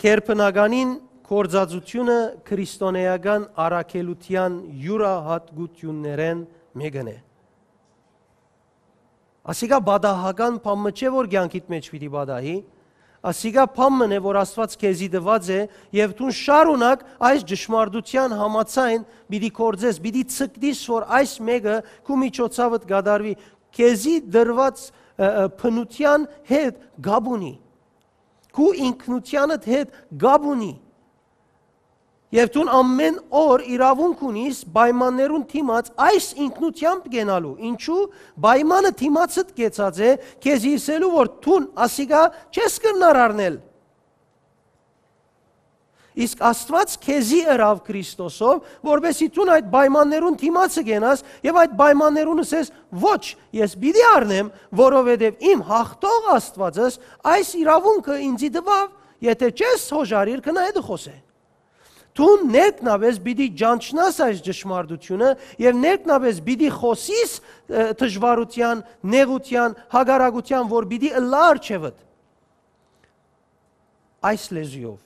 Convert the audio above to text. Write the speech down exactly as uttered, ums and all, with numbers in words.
Գերբնականին գործածութիւնը քրիստոնէական առաքելութեան իւրայատկութիւններէն մէկն է։ Ասիկա պատահական բան մը չէ, որ կեանքիդ մէջ պիտի պատահի։ Ասիկա բան մը է, որ Աստուած քեզի տուած է, եւ դուն շարունակ այս ճշմարտութեան համաձայն պիտի գործես, պիտի ցկտիս, որ այս մէկը քու միջոցաւդ կատարուի, քեզի տրուած, ը, ը, բնութեան հետ կապ ունի, քու ինքնութեանդ հետ կապ ունի։ Եւ դուն ամէն օր իրաւունք ունիս պայմաններուն դիմաց այս ինքնութեամբ կենալու։ Ինչու՞, պայմանը դիմացդ կեցած է, քեզի ըսելու, որ դուն ասիկա չես կրնար առնել։ Իսկ Աստուած քեզի ըրաւ Քրիստոսով, որպեսզի դուն այդ պայմաններուն դիմացը կենաս եւ այդ պայմաններուն ըսես. «Ոչ, ես պիտի առնեմ, որովհետեւ իմ յաղթող Աստուածս այս իրաւունքը ինձի տուաւ, եթե չես հոժարիր, քնայ դու խօսե»։ Դու ներքնապէս պիտի ճանչնաս այս ճշմարտութիւնը եւ ներքնապէս պիտի խօսիս, ը, դժուարութեան, նեղութեան, հակառակութեան, որ պիտի ըլլայ առջեւդ։ Այս լեզուով